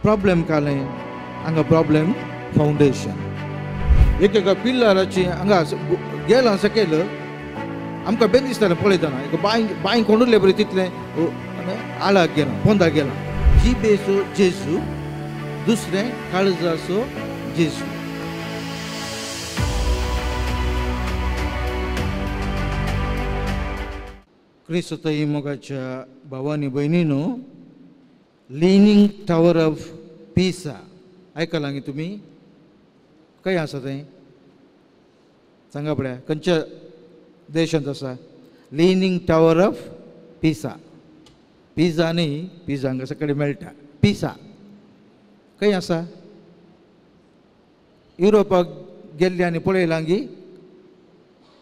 Problem कालें हांगा problem foundation. एक एका पिल्लराची हांगा गेला सकयल आमकां बेन दिसतालें पळयतना एक बांय बांय कोंडुल्ले बरें तितलें आळाक गेला पोंदाक गेला. जिबेचो जेजू, दुसरें काळजाचो जेजू. क्रिस्तई मोगाच्या भावानी भयणीनो, लिनिंग टावर ऑफ पिसा आयकलां तुमी? खंय आसा तें सांगा पळया, खंयच्या देशांत आसा लिनिंग टावर ऑफ पिसा? पिझ्झा न्ही, पिझ्झा हांगा सगळे मेळटा. पिसा खंय आसा? युरोपाक गेल्ले आनी पळयलां गी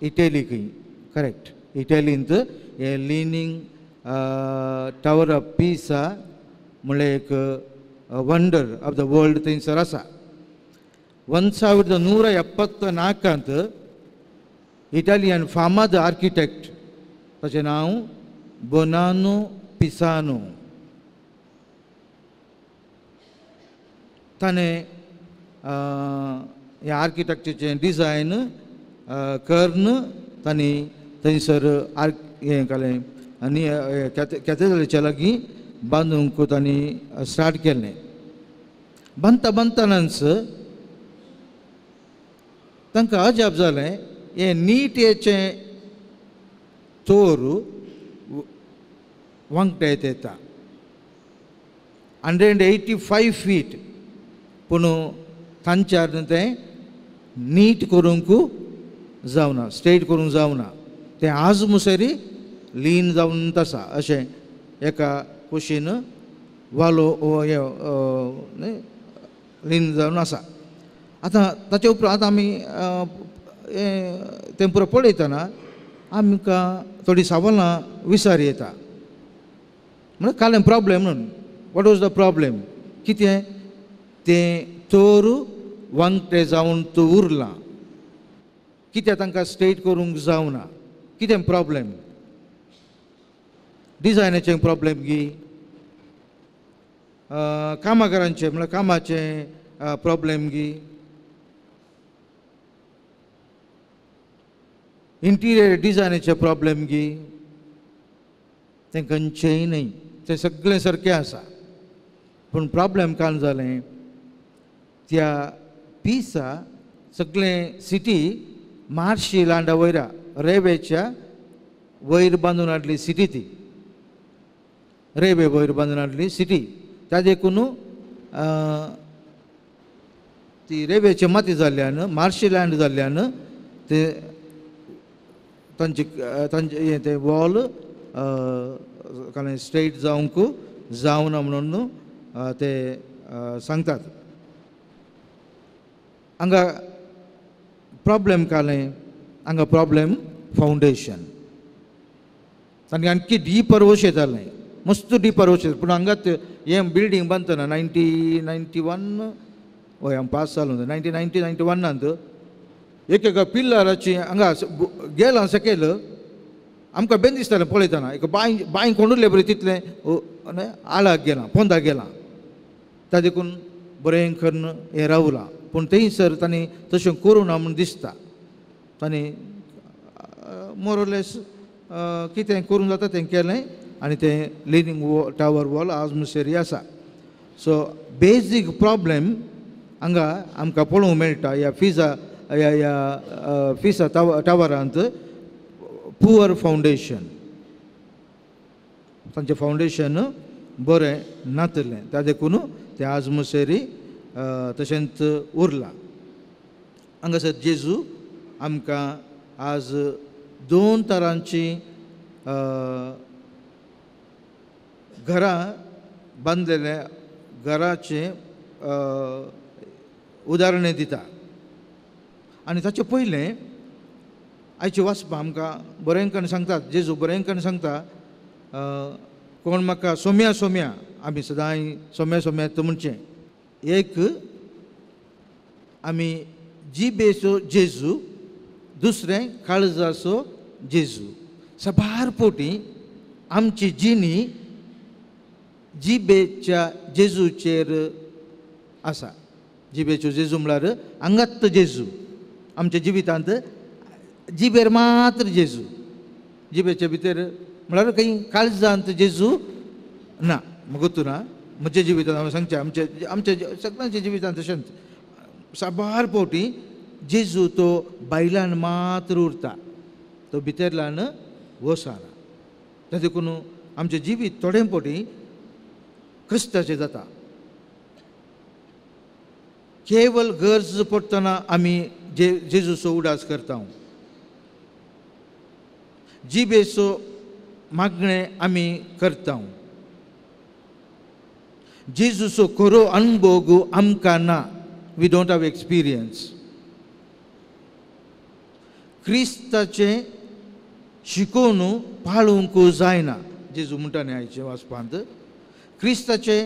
इटली खंय, करेक्ट, इटलींत हें लिनिंग टावर ऑफ पिसा म्हणल्यार एक वंडर ऑफ the world थंयसर आसा. 1174 इटालियन फामाद आर्किटेक्ट, ताचें नांव बोनानो पिसानो, ताणें ह्या आर्किटेक्चरचें डिजायन करून तांणी थंयसर आर्क हें केलें आनी कॅथेड्रलाच्या लागीं बांदूंक तांणी स्टार्ट केलें. बांदता बांदतनाच तांकां अजाप जालें, हें नीट हेचें तोर वांकट्यात येता 185 फीट, पूण तांच्यान तें नीट करूंक जावना, स्ट्रेट करूंक जावना, तें आज मुसरी लीन जावन आसा अशें एका कुशीन वालो लीन जावन आसा. आतां ताचे उपरांत आमी तें पुरो पळयतना आमकां थोडी सवालां विचार येता, म्हणल्यार कालें प्रॉब्लेम म्हणून. What was the problem? कितें तें तोर वांकटें जावन तूं उरलां, कित्याक तांकां स्ट्रेट करूंक जावना? कितें प्रॉब्लेम? डिजायनाचें प्रॉब्लेम गी, कामागारांचें म्हणल्यार कामाचें प्रॉब्लेम गी, इंटिरियर डिजायनाचें प्रॉब्लेम गी? तें खंयचेंय न्हय, तें सगळें सारकें आसा. पूण प्रॉब्लेम काल जालें, त्या पिसा सगळें सिटी मार्शी लांडा वयरा रेवेच्या वयर बांदून हाडली सिटी, ती रेवे वयर बांदून हाडली सिटी. त्या देखून ती रेवेची माती जाल्ल्यान, मार्शी लँड जाल्ल्यान ते तांचे तांचे हें तें वॉल स्ट्रेट जावंक जावना म्हणून ते सांगतात. हांगा प्रॉब्लेम कालें, हांगा प्रॉब्लेम फावंडेशन. तांणी आणखी डीपर वचयतालें, मस्त डीपर वचयता, पूण हांगाच हें बिल्डींग बांदतना 1991, हय हांव पास जालो 1990 91 एक एका पिल्लराची हांगा गेला सकयल आमकां बेन दिसतालें पळयतना एक बांय बांय कोंडुल्ले बरें तितलें आळाक गेलां पोंदाक गेलां, त्या देखून बरें करून हें रावलां. पूण थंयसर तांणी तशें करूं ना म्हूण दिसता. तांणी मोरलेस कितें करूंक जाता तें केलें आनी तें लिनिंग टावर वॉल आज मुसेरी आसा. सो बेजीक प्रॉब्लेम हांगा आमकां पळोवंक मेळटा ह्या फिजा ह्या ह्या फिसा टावरांत पुअर फावंडेशन, तांचें फावंडेशन बरें नातलें, त्या देखून तें आज मुसेरी तशेंच उरलां. हांगासर जेजू आमकां आज दोन तरांची घरां बांदलेल्या घराचें उदाहरणें दिता. आनी ताचें पयलें आयचें वाचपा आमकां बरें सांगतात, जेजू बरें सांगता, कोण म्हाका सोम्या सोम्या, आमी सदांय सोम्या सोम्या म्हणचें. एक आमी जिबेचो जेजू, दुसरें काळजाचो जेजू. सबार पोटी आमची जिणी जिबेच्या जेजूचेर आसा. जिबेचो जेजू म्हळ्यार आंगात जेजू, आमच्या जिवितांत जिबेर मात्र जेजू, जिबेचे भितर म्हळ्यार खंय काळजांत जेजू ना. गोतू ना म्हज्या जिवितांत हांवें सांगचें, आमच्या आमच्या सगळ्यांच्या जिवितांत तशेंच साबार फावटी जेजू तो बायलान मात्र उरता, तो भितरल्यान वचना. तें देखून आमचें जिवीत थोडे फावटी क्रिस्ताचें जाता. केवल गरज पडटना आमी जेजूचो उडास करता, जिबेचो मागणें आमी करता, जेजूचो खरो अणभव आमकां ना. We don't have experience. क्रिस्ताचें शिकोवन पाळूंक जायना. जेजू म्हणटा न्ही आयचे वाचपांत, क्रिस्ताचे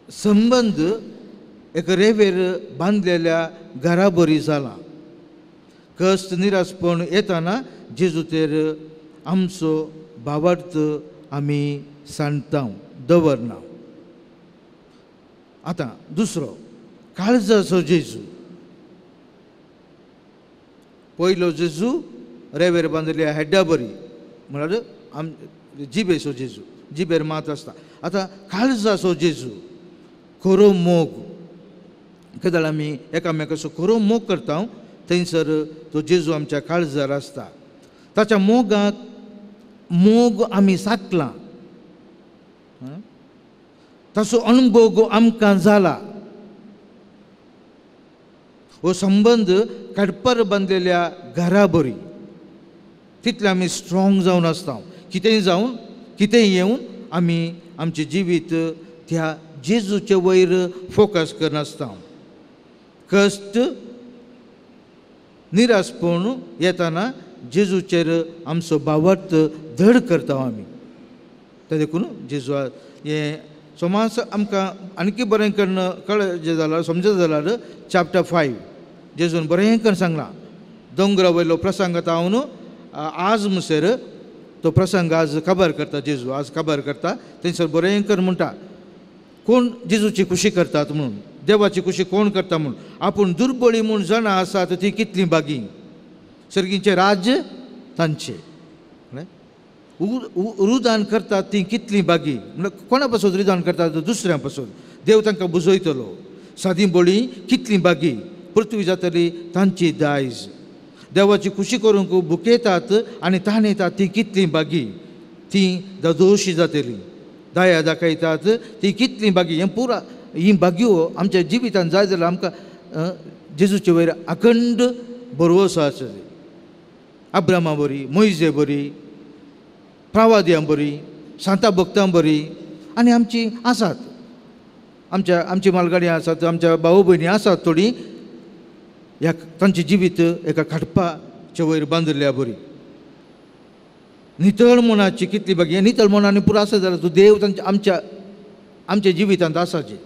संबंद एक रेवेर बांदलेल्या घरा बरी जाला. कश्ट निरासपण येताना जेजूचेर आमचो भावार्थ आमी सांडता, दवरना. आतां दुसरो काळजाचो जेजू. पयलो जेजू रेवेर बांदिल्ल्या हेड्डा बरी म्हळ्यार आम जिबेचो जेजू, जिबेर मात आसता. आतां काळजाचो जेजू खरो मोग. केदळ आमी एकामेकाचो खरो मोग करता थंयसर तो जेजू आमच्या काळजार आसता. ताच्या मोगाक मोग आमी साकला, ताचो अणभव आमकां जाला. हो संबंद काडपार बांदलेल्या घरा बरी, तितले आमी स्ट्रॉंग जावन आसता. कितेंय जावन कितेंय येवन आमी आमचें जिवीत त्या जेजूचे वयर फोकस करनासता. कश्ट निरासपण येताना जेजूचेर आमचो भावार्थ धड करता आमी. तें देखून जेजू हें समाज आमकां आणकी बरें करून कळ्ळें जाल्यार, समजत जाल्यार चॅप्टर 5 जेजून बरें करून सांगलां. दोंगरा वयलो प्रसंग आतां हांव आज मुसर तो प्रसंग आज खबर करता, जेजू आज खबर करता. थंयसर बरें करून म्हणटा कोण जेजूची खुशी करतात म्हणून, देवाची खुशी कोण करता म्हणून. आपूण दुर्बळी म्हूण जाणां आसात ती कितलीं बागी, सर्गीचें राज्य तांचें. रुदान करतात ती कितलीं बागी, म्हणल्यार कोणा पासून रुदान करतात? दुसऱ्यां पासून. देव तांकां बुजयतलो. सादी बळी कितलीं बागी, पृथ्वी जातली तांची दायज. देवाची खुशी करूंक बुकयतात आनी ताणेतात ती कितलीं बागी, ती ददोशी जातली. दया दाखयतात ती कितलीं बागी. हें पुरा ही बागयो आमच्या जिवितांत जाय जाल्यार आमकां जेजूचे वयर अखंड भरवसो आसा. अब्रामा बरी, मोयजे बरी, प्रावाद्यां बरी, सांता भक्तां बरी आनी आमची आसात, आमच्या आमची मालगाडी आसात, आमच्या भाव भयणी आसात थोडी, ह्या तांचें जिवीत एका खाटपाच्या वयर बांदिल्ल्या बरी. नितळ मनाची कितली बागी, नितळ मनांनी पुरो आसा जाल्यार तूं देव तांच्या आमच्या आमच्या जिवितांत आसाची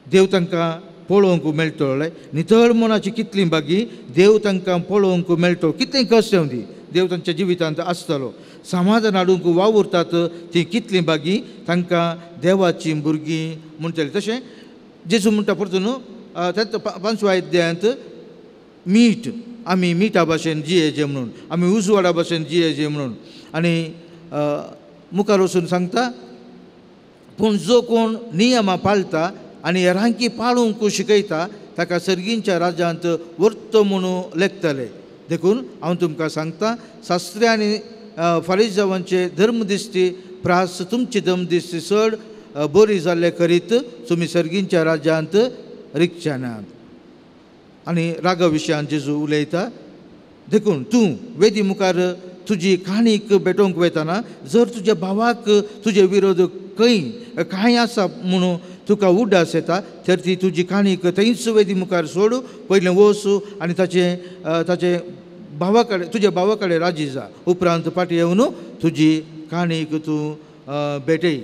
देव तांकां पळोवंक मेळटलो. नितळ मनाची कितली बागी, देव तांकां पळोवंक मेळटलो. कितलें कश्ट येवं दी, देव तांच्या जिवितांत आसतलो. समाधान हाडूंक वावुरतात ती कितलीं बागी, तांकां देवाचीं भुरगीं म्हणटलीं. तशें जेजू म्हणटा परतून तें 5व्या अध्यायांत, मीठ आमी मिठा भाशेन जियेचें म्हणून, आमी उजवाडा भाशेन जियेचें म्हणून. आनी मुखार वचून सांगता, पूण जो कोण नियमां पाळटा आनी हेरांकी पाळूंक शिकयता ताका सर्गींच्या राज्यांत व्हरतो म्हणून लेखतले. देखून हांव तुमकां सांगता, शास्त्री आनी फारिजावांचे धर्म दिश्टी प्रास तुमची धर्म दिश्टी चड बरी जाल्ले करीत तुमी सर्गींच्या राज्यांत रिगचे नात. आनी रागा विशयान जेजू उलयता, देखून तूं वेदी मुखार तुजी काणीक भेटोवंक वयतना जर तुज्या भावाक तुजे विरोध खंय कांय आसा म्हणून तुका उडास येता तर ती तुजी काणीक थंयच वेदी मुखार सोड, पयलें वच आनी ताचें ताचे भावा कडेन तुज्या भावा कडेन राजी जा, उपरांत फाटीं येवन तुजी काणीक तूं भेटय.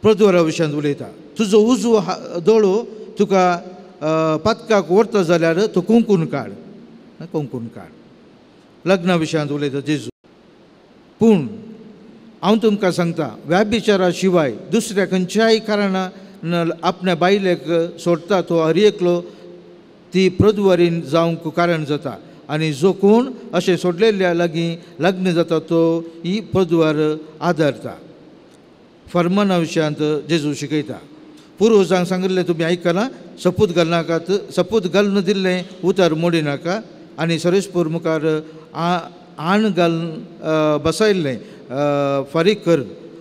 प्रद्वारा विशयांत उलयता, तुजो उजवो दोळो तुका पातकाक व्हरता जाल्यार तो कुंकून काड, कुंकून काड. लग्ना विशयांत उलयता जेजू, पूण हांव तुमकां सांगता, व्याभिचारा शिवाय दुसऱ्या खंयच्याय कारणान आपल्या बायलेक सोडटा तो हर एकलो ती प्रदुवारीन जावंक कारण जाता, आनी जो कोण अशें सोडलेल्या लागीं लग्न जाता तो ही प्रदुवार आदारता. फर्माना विशयांत जेजू शिकयता. पुर्वजांक सांगिल्लें तुमी आयकलां, सपूत घालनाकात, सपूत घालून दिल्लें उतर मोडिनाका, आनी सरेशपूर मुखार आण घालून बसयल्लें फारीक कर.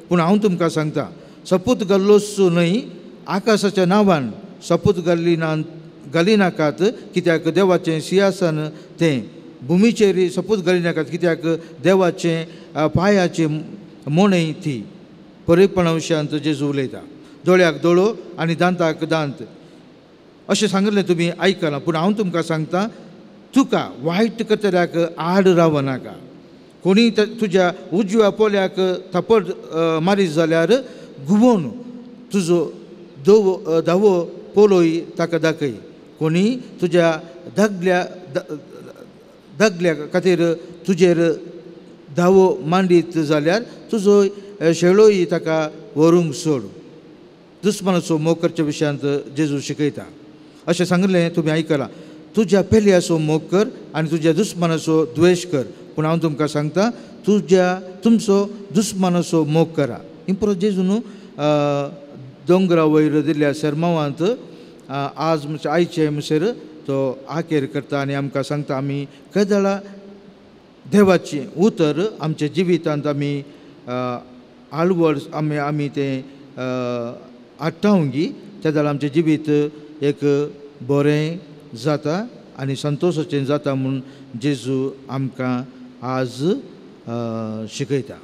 पूण हांव तुमकां सांगता, सपूत घाल्लोच न्हय, आकाशाच्या नांवान सपूत घाल्ली ना घालिनाकात, कित्याक देवाचें सिंहासन तें. भुमीचेर सपूत घालिनाकात, कित्याक देवाचें पांयाचें मोणय ती. परेपणा विशयांत जेजू उलयता. दोळ्याक दोळो आनी दांताक दांत अशें सांगिल्लें तुमी आयकलां, पूण हांव तुमकां सांगता, तुका वायट करतल्याक आड रावनाका. कोणी तुज्या उजव्या पोल्याक थापट मारीत जाल्यार घुंवोवन तुजो दवो धावो पोलोय ताका दाखय. कोणी तुज्या धागल्या धागल्या खातीर तुजेर धावो मांडीत जाल्यार तुजो शेळोय ताका व्हरूंक सोड. दुस्मानाचो मोग करच्या विशयांत जेजू शिकयता. अशें सांगिल्लें तुमी आयकलां, तुज्या पेल्याचो मोग कर आनी तुज्या दुस्मानाचो द्वेश कर. पूण हांव तुमकां सांगता, तुज्या तुमचो दुस्मानाचो मोग करा. इम्प्रो जेजू न्हू दोंगरा वयर दिल्ल्या सेर्मावांत आज म्हणजे आयचे म्हणसर तो आकेर करता आनी आमकां सांगता, आमी केदळा देवाचें उतर आमच्या जिवितांत आमी आळवड आमी आमी तें आठावंगी, त्या जाल्यार आमचें जिवीत एक बरें जाता आनी संतोशाचें जाता म्हूण जेजू आमकां आज शिकयता.